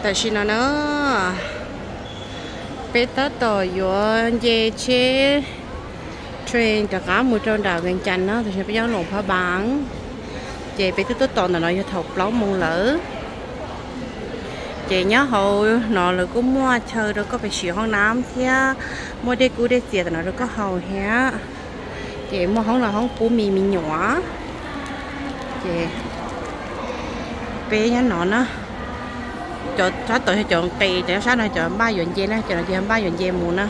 Tam sim no na, peb tab tom yuav nce tsheb train rov qab mus rau nram Vias Cas no, tam sim no peb nyob Luam Phab Npas, ces peb twb tuaj tos ntawm no yog thaum plaub moos lawm. Ces nyob hauv no lawv kuj muaj chaw rau koj pem siv hoob nab thiab, muaj dej kub dej txias tam no rau koj haus thiab. Ces muaj hoob no hoob pub me me nyuam. Ces peb nyob no na, cov sab tod yog cov nqis, cov sab no cov npaj yuav nce na, cov no ces npaj yuav nce mus na.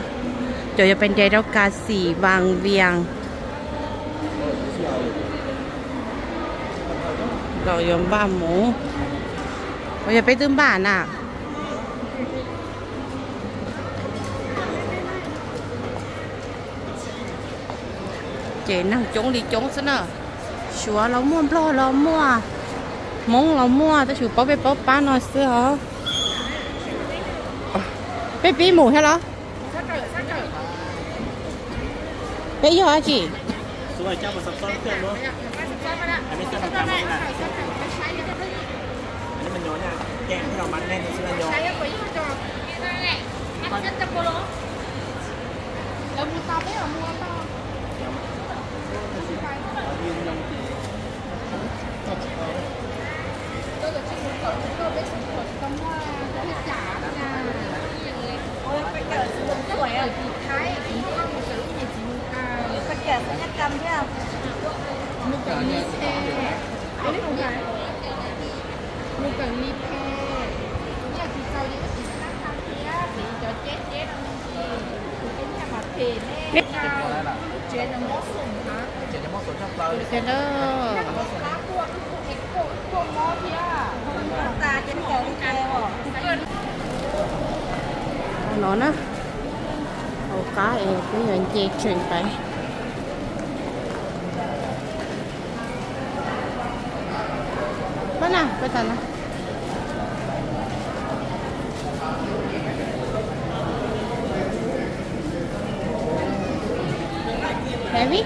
Cov yuav pes nres rau Kas Xim Vas Vias los yuav npaj mus. Ua yog peb twb npaj na. Ces neeg coob li coob xwb na. Suav los muaj, Nplog los muaj, Hmoob los muaj, tab sis paub peb paub pab no xwb os. Peb pib mus thiab los? Peb yog dab tsi? No na, hauv qab es peb yuav nce tseem pais. Pab na, pab tas na. Heavy.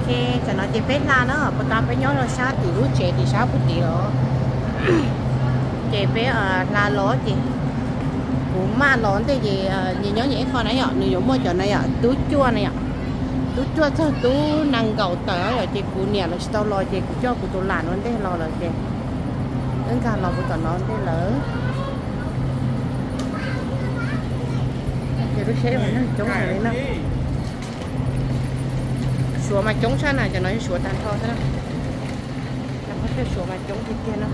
Ok, tam no ces peb hla na, puas tas peb nyob rau sab tim lub tsev tim sab puag tim los. Ces peb hla los ces kuv maj los ntej ces nws nyob nyias ib qho na yom, nws yuav muaj cov na yom, tub cuaj na yom, tub cuaj txog tub nees nkaum tawm yom, ces kuv niam lawv tsis tau los ces kuv coj kuv tus lam ua ntej los lawm ces wb nkag los puag tom no ntej lawm. Ces lub tsheb mas neeg coob heev li na. Suav mas coob tshaj na, cov no yog Suav tag nrho xwb na. Cov qhov chaw Suav mas coob tiag tiag na.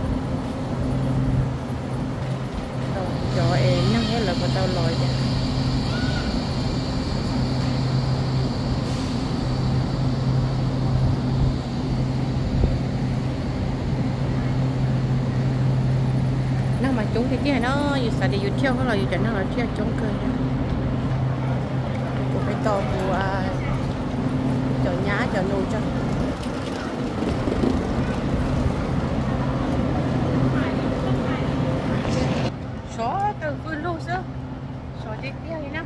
Cov es neeg thiab lawv puas tau los tias. Neeg mas coob tiag tiag no, yus xav tias yus thiaj los yus cov neeg los thiaj coob kawg. Kuv peb tos kuv cov nyab cov nus tso. Sov tawm vwj lug xwb, sov tiag tiag li na.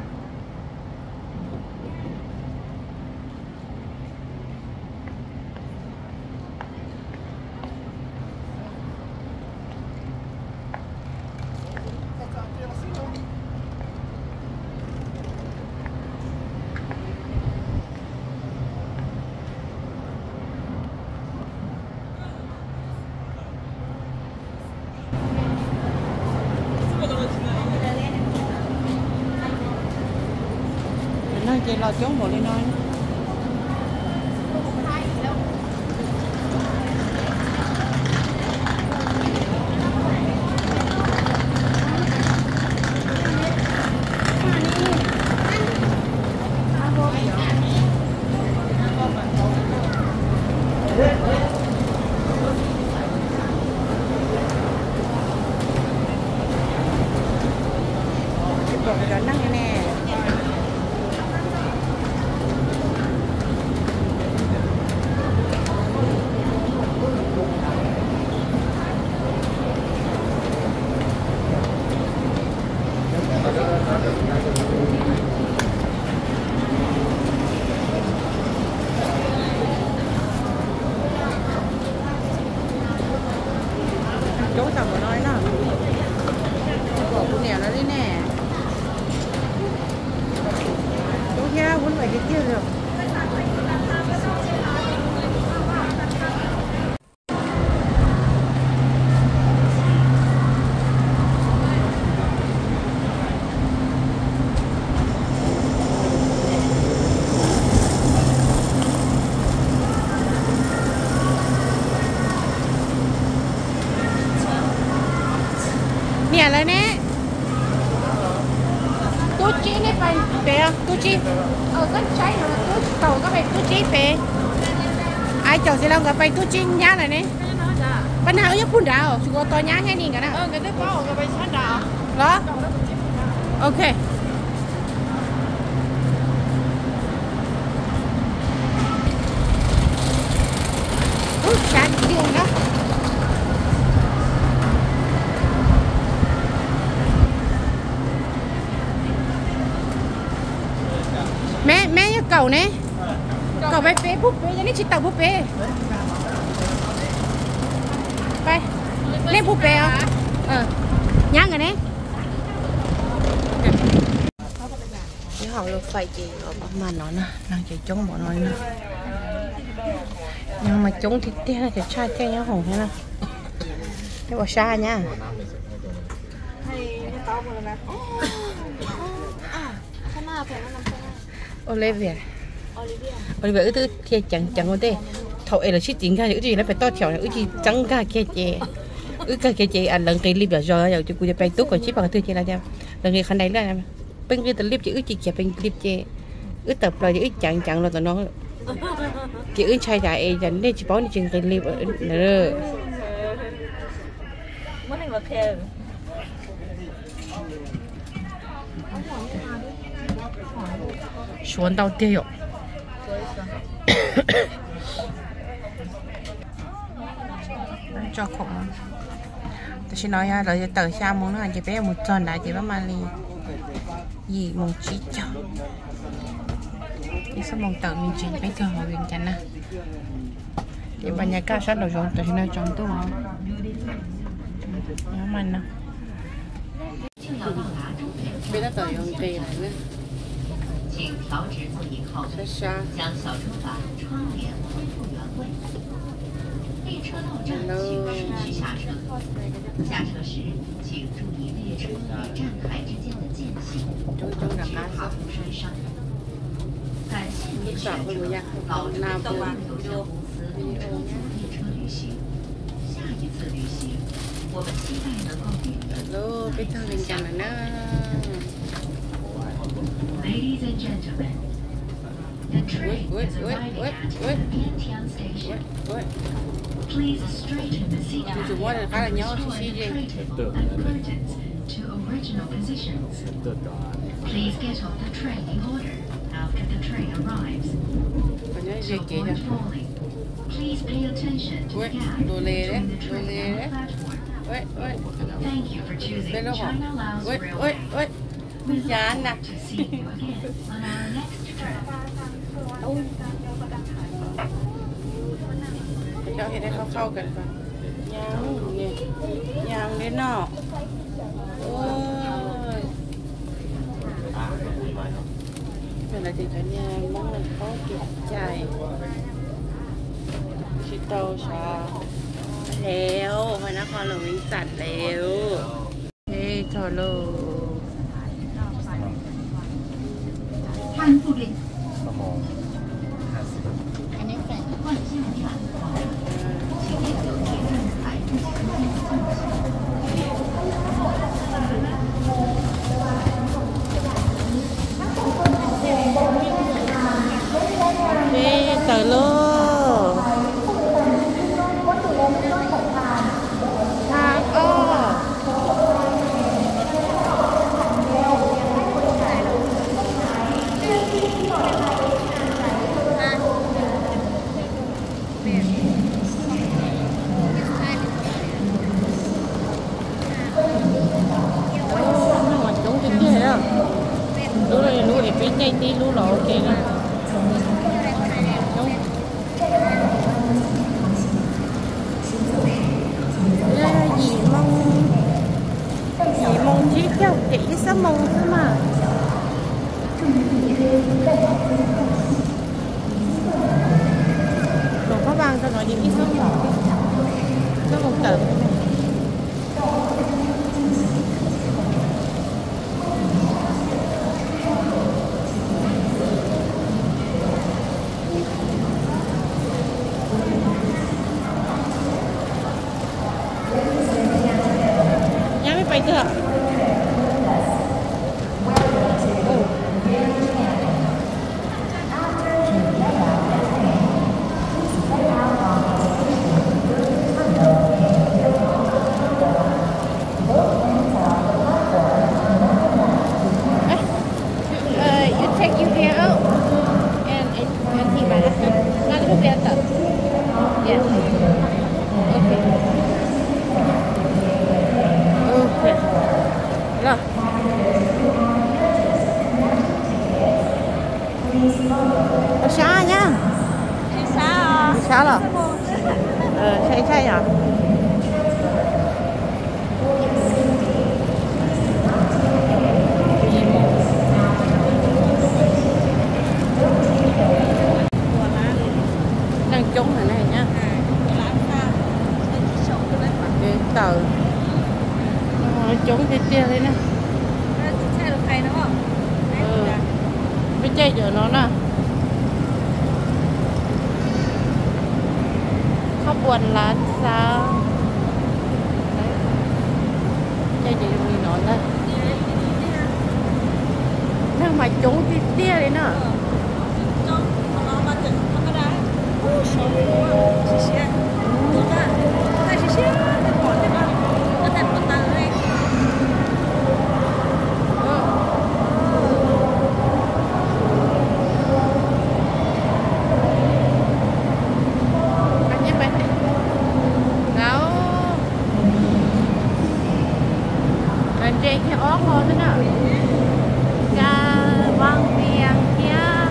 Neeg ces los coob npaum li no. Cov neeg ne. Tiag tiag li. Niam lawv ne? Tub Tsib nej pais pem, Tub Tsib. Koj saib, Tub Taum nkawd pais Tub Tsib pem. Ai, caum xis laus nkawd pais Tub Tsib nyab lawm ne. Pab nag wb nyob puag nrad, tsis ua tau nyab thiab ni nkawd na. Los? Ok. Ub, sab tiag na. Me, me yog kaum ne. Kaum pais pem, puag pem, yog nej tsis tawm puag pem. Pais, nej puag pem os. Nyab nkawd ne. Nyob hauv lub fais ces pab mas no na, neeg ces coob npaum no li no. Neeg mas coob tiag tiag, cov tshaj thiaj nyob hauv thiab na. Thiab ua sab nyab. Olivia, Olivia, wb twb thiaj ceev ceev ua ntej. Thaum es lawv sib txiv nkag, wb twb yog lawv pem toj chaw, wb tsis txeeb nkag kiag ces, wb nkag kiag ces lawv nqis li pem zos, ces kuv cov pais tub kom tsib pom qhov twg ces lawv tias lawv nqis qhov ntawd lawm. Peb nqis tas li ces wb cia kiag peb nqis ces wb tawm plaws ces wb ceev ceev los tom no. Ces wb ntshai cas es cas nej tsis paub, nej tsis nqis li. Suav ntau tiag yom. Tam sim no yog lawv tawm xya moo no ces peb yuav mus txog nrad ces pab mam li yim moo tsib caug. Ib xuab moos tawm me ntsis peb txog hauv Vias Cas na. Ces npas nyas kaj sab nraum zoov tam sim no tsaus ntuj os. Peb tab tom yuav nqis lawm na. Sab sab. Coob coob rov qab xwb. Ib xam pheej mus yaj na. Lub peb txog Vias Cas lawm na. Tus tsum muab rov qab los nyob sib sib ze. Kom nyob ze kev yog. Ua, dua le, dua le. Ua, ua. Peb lub hom. Ua, ua, ua. Yam na. Cov hais qhau qhau, yam li no. Lawv tias cov niag Hmoob no paub kev cai, tsis tau sov. Lawm, hos no ho los Vias Cas lawm. Ê, txog lauj. Ê, tawm lauj. Thab os. Coob tiag tiag. Lub no lub es peb caij tib lub los ua ke na. Yim moo, yim moo tsib caug ces ib xuab moo xwb mas. Ua sab nyab. Sab los? Saib saib yog. Neeg coob heev na nyab. Kev tawm coob tiag tiag li na. Peb caij cov no na. Khab puas lav xav. Caij ces zoo li no ntag. Neeg mas coob tiag tiag li na. Nres kiag ob qho xwb na. Nkag Vaj Vias thiab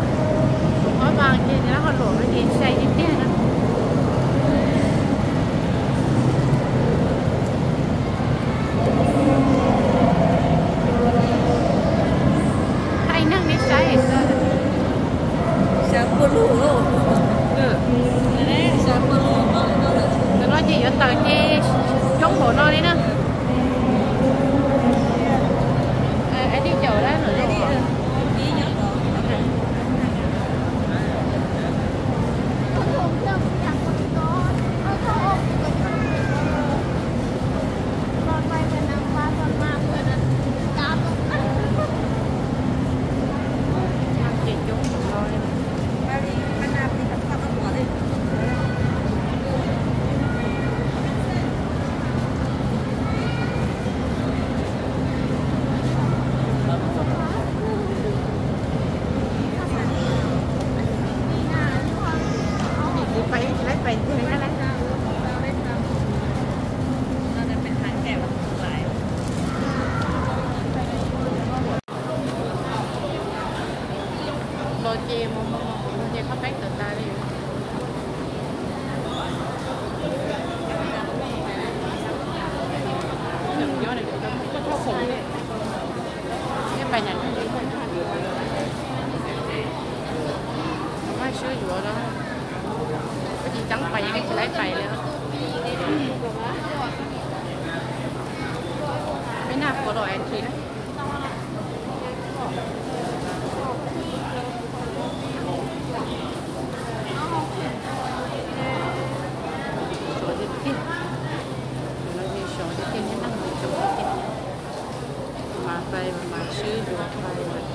Ob Vaj ces lawv ho luam ces sai tiag tiag na. Hais neeg nej saib xwb. Cov no ces yuav tawm ces coob npaum no li na. Ib caum dab no. Ces coob npaum no li. Ces kuv pais tsis laib pais tiag na. Los ces mus mus mus mus ces qhov peb tawm tas li. Pais na, maj swb yuav no. Kuv tsis txeeb pais, tsis laib pais li. Peb naj puas los as thiv na. Sov tiag tiag. Sov tiag tiag, neeg coob tiag tiag. Mas pais mas swb yuav pais.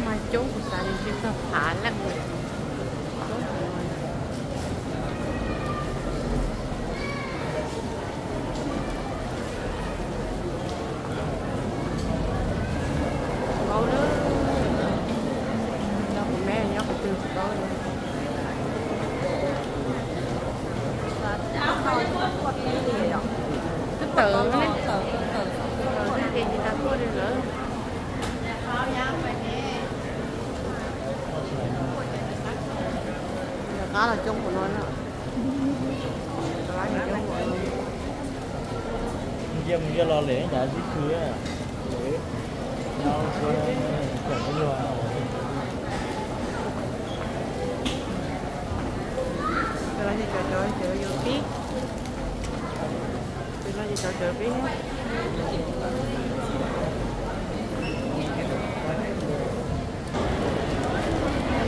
Mas coob kuv xav tias tsis txog phav leej li. Tsis paub lawm, nyob kuv me nyob qhov twg tsis paub li. Twb tawm ne, tawm ne ces tsis tas tuaj li lawm. Lawv qab los coob npaum no na. Cia mus cia los lem ncav sib khw. Cov no ces cov cov cov yuav pib. Cov no ces cov cov pib.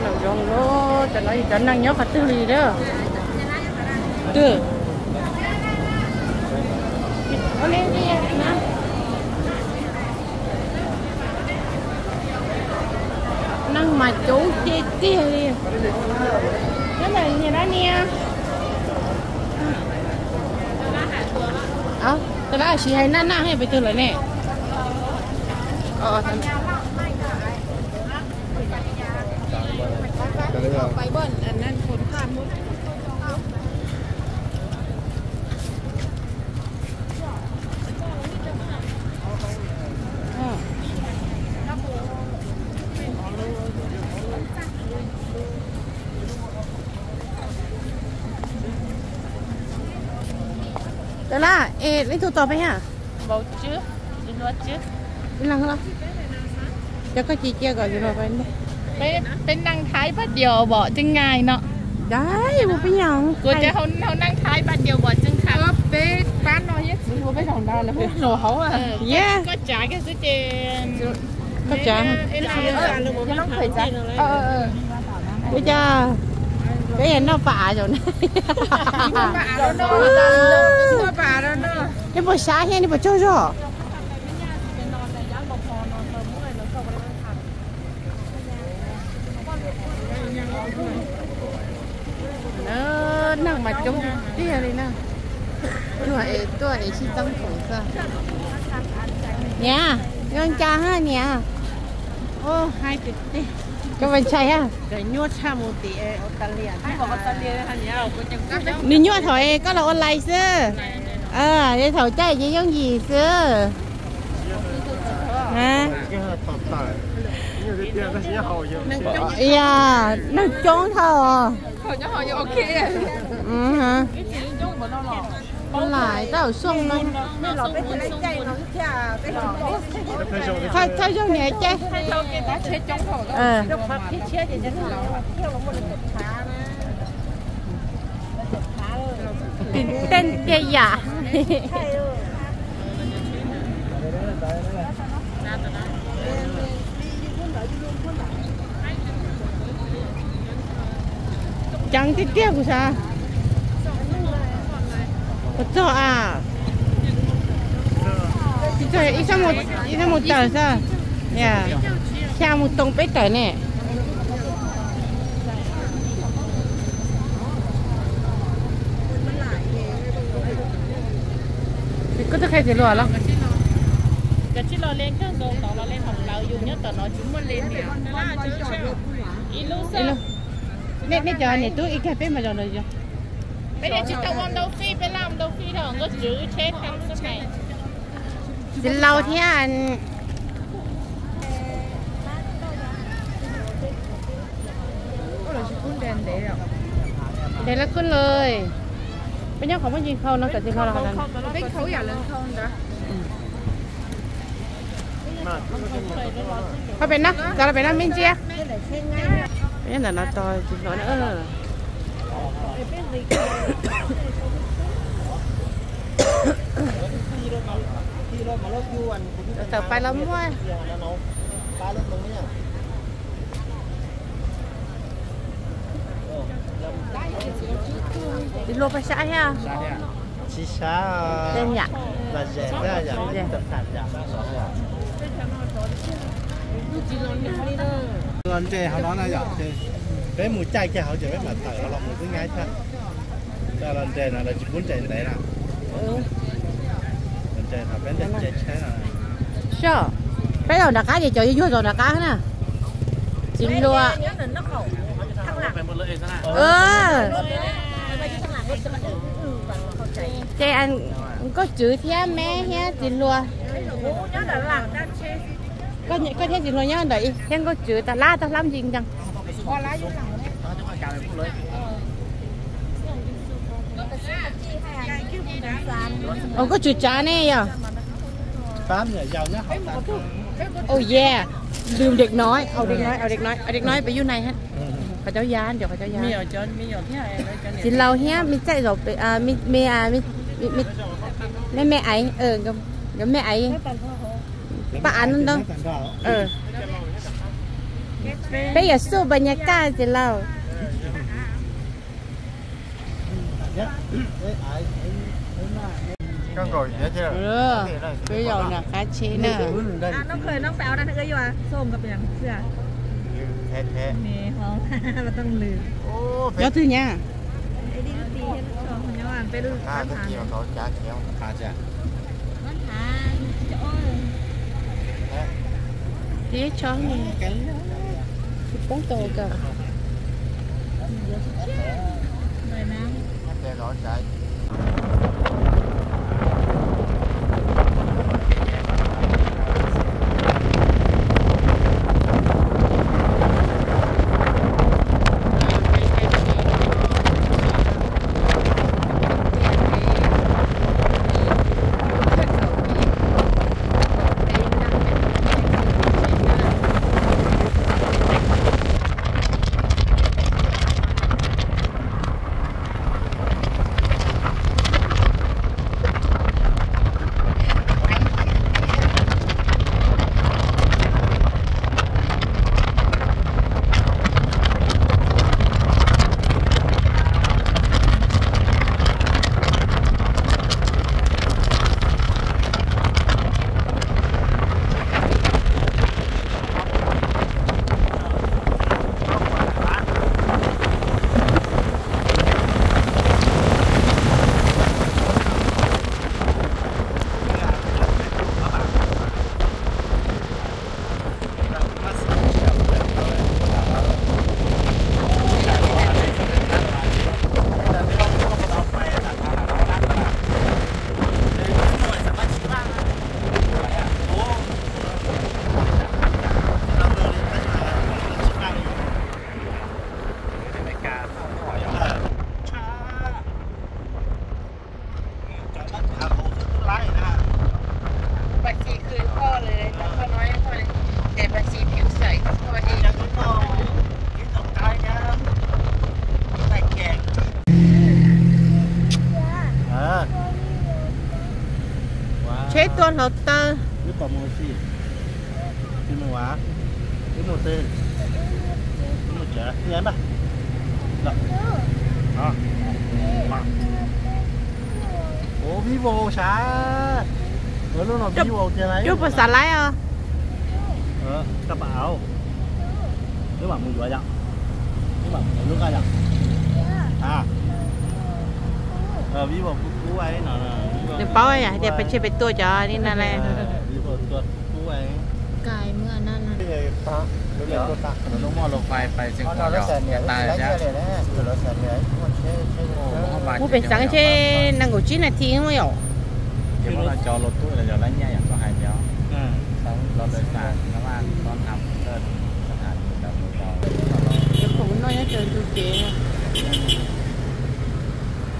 Lawm zoo lawm, cov no ces cov neeg nyob qhov twg li lawm. Twg? Neeg mas coob tiag tiag li. Nyob ntawm niam dab niag. Tab lab sis hais naj naj hais pes twg lawm ne? Tab lab, es leej twg tos peb a? Ib leeg, cov koj cia cia kom yus los peb. Peb neeg Thaib pab diaus bom tseej ngai no. Dai, ua peb nyob. Kuv tias hauv neeg Thaib pab diaus bom tseej ngai. Peb pab no thiab txiv hu peb zaum no lawv hu hluas hauv. Koj tsav kiag xwb ces. Koj tsav. Ua cas peb noj pas av zaum na. Nej puas sab thiab nej puas tsaug zog? Neeg mas coob tiag li na. Tuaj es sib txeeb khoom xwb. Niam, zoo cas ha niam? Koj ua ntshai ha? Nws nyuaj thaum es koj los online xwb. Thaum caij ces yooj yim xwb. Neeg coob dhau. Lais tab tom xyoo no. Thawj zaug niam caij. Tej yam. Ceev tiag tiag kuv xav. Puas txog a? Ib txhab mus tawm xwb. Xya mus too peb tawm ne. Koj twb qhia txiv hluas los? Nej cov niam tub ib kag peb mas zaum no yog. Txiv laus thiab. Ntev lawv kub lawm. Peb nyob qhov muaj ntsis khau no kom txiv hluas los. Ho pem no, txav los pem no me ntsia. Peb nyob ntawm no tos txiv hluas na. Tawm pais los muaj. Txiv hluas puas sab thiab? Tsis sab. Tej niam. Los nres hauv no na yom, ces peb mus caij kiag hauv ces peb mam tawm los mus xwb nyab thiab. Los nres no lawv tsis pub nres ntev na. Los nres no peb nres tsev tsheb no. Soj, peb zaum nram qab ces cov yuag yuag zaum nram qab na. Txiv hluas. Ces nkauj tswv thiab me thiab txiv hluas. Koj thiab txiv hluas nyob ntawm ib thiab nkauj tswv tas lab tau hlab ntsis ncees. Ua nkauj tswv tsav ne yog? Oh yeah, lwm dim no, au dim no, au dim no, au dim no peb yug nai, qhov cov yas, qhov cov yas. Txiv laus thiab me txaij zaum, me, me, me, me aiv, nkawd me aiv. Pab av ntau. Peb yuav xuj npa nyas kaj txiv laus. Peb zaum nram qab tsheb na. Nyob twg nyab? Tib tso, tsis poob tau kawg. Tsheb tuaj hluav taws. Ua Vivo sav. Coj puas xav laib os? Wb mam mus yuav yom. Wb mam mus yuav lub ko yom. Nws paub hais tias pes tseg pes tua cov li no lawm. Mus pem xeev tseg nees nkaum tsib nas this yom.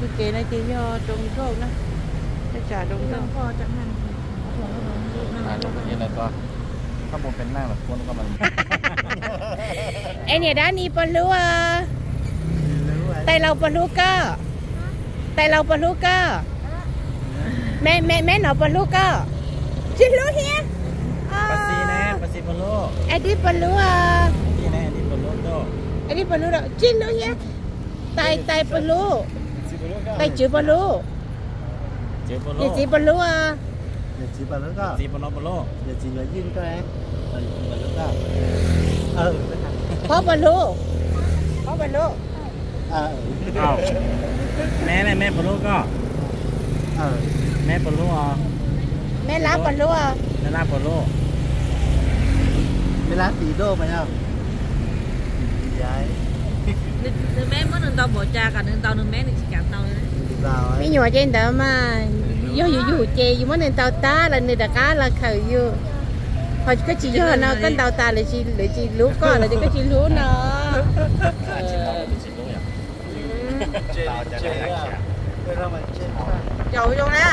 Tus kev no ces yog Rooj Nkauj na, tej tsam Rooj Nkauj. Es niam dab ni puas hlub os? Tais laus puas hlub koj? Tais laus puas hlub koj? Me me me no puas hlub koj? Tsis hlub thiab. Es dib puas hlub os? Es dib puas hlub os? Tsis hlub thiab. Tais tais puas hlub? Tais tswv puas hlub? Yawm txiv puas hlub os? Pob puas hlub? Pob puas hlub? Me ne, me puas hlub koj? Me puas hlub os? Me lab puas hlub? Me lab puas hlub? Me lab tis doj mas yog. Nws me muab nws ntaus npaum cas kom nws ntaus nws me nws tsis kam ntaus. Me nyuam ces ntawd mas yog yus yug ces yus muab nws ntaus tag los nws rov qab los khawm yus. Ho koj tsis yog no koj ntaus tas lawv tsis hlub koj los ces koj tsis hlub no. Caum zoo na.